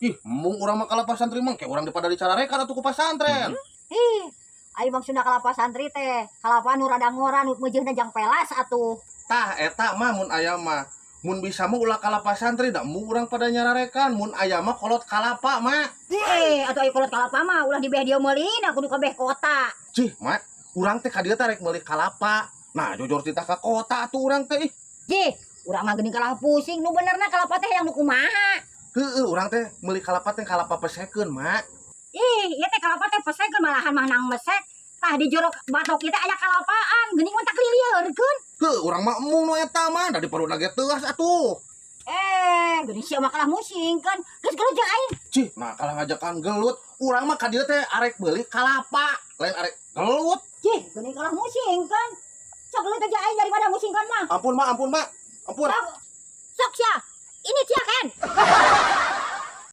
Ih, embung urang mah kalapa santri mah kayak urang daripada dicararekan atuh ku pasantren. Ih, ayo maksudna kalapa santri teh, kalapa nu rada ngora nu meujeuna jang pelas atuh. Tah eta mah mun aya mah. Mun bisa mah ulah kalapa santri da embung urang pada nyararekan. Mun aya mah kolot kalapa, Mak. Eh, atuh ayo kolot kalapa mah ulah dibeh dieu meulina kudu kabeh kota. Cih, Mak, urang teh ka dieu teh rek meuli kalapa. Nah, jojor titah ka kota atuh urang teh ih. Jih, urang mah geuning kalah pusing, nu benerna kalapa teh yang nu kumaha? Heueuh, urang teh meuli kalapa teh kalapa pesekeun, Mak. Ih, ieu teh kalapa teh pesekeun malahan mah nang mesek. Tah di jero batok kita aya kalapaan, geuning mah tak lilieurkeun. Heuh, urang mah embung nu eta mah da di perutna ge teuas atuh. Eh, geuning sia mah kalah musingkeun. Geus gelut jeung aing. Cih, nah kalah ngajakan gelut, urang mah ka dieu teh arek meuli kalapa, lain arek gelut. Cih, geuning kalah musingkeun. Sok gelut aja aing daripada musingkeun mah. Ampun, Mak, ampun, Mak. Ampun. Sok, sok sia. Ini sia kan.